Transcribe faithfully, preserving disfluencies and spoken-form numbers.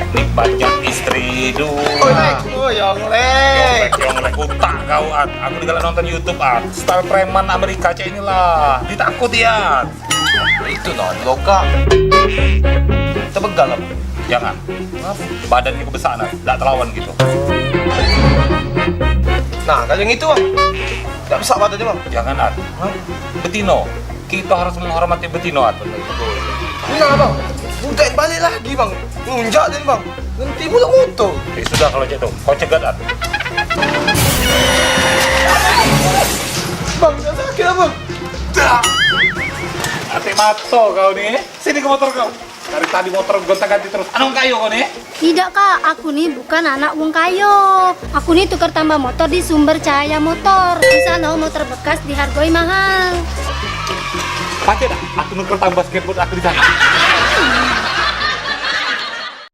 Ini banyak istri dua. Oh, Lek. Oh, Yong Lek. Yong Lek, Yong Lek. Utak kau, At. Aku digalak nonton YouTube, At. Style preman Amerika cak inilah. Ditakut, ya. Itu non, loka. Tebegal apa? Jangan. Badan kita besar, nah. Dak telawan gitu. Nah, kalau yang itu, Bang. Dak besar badannya, Bang. Jangan, At. Betino. Kita harus menghormati betino, At. Benar, Bang. Budak balik lagi, Bang. Ngunjak dia, Bang. Nanti pula motor. Ya sudah kalau cak tu. Kau cegat, At. Bang, dak sakit apa? Dah. Atik mato kau ni. Sini ke motor kau. Dari tadi motor gonta-ganti terus. Anak wong kayo kau ni. Tidak, Kak. Aku ni bukan anak wong kayo. Aku ni tukar tambah motor di Sumber Cahaya Motor. Di sana motor bekas dihargoi mahal. Pacak dak? Aku nuker tambah skateboard aku di sana.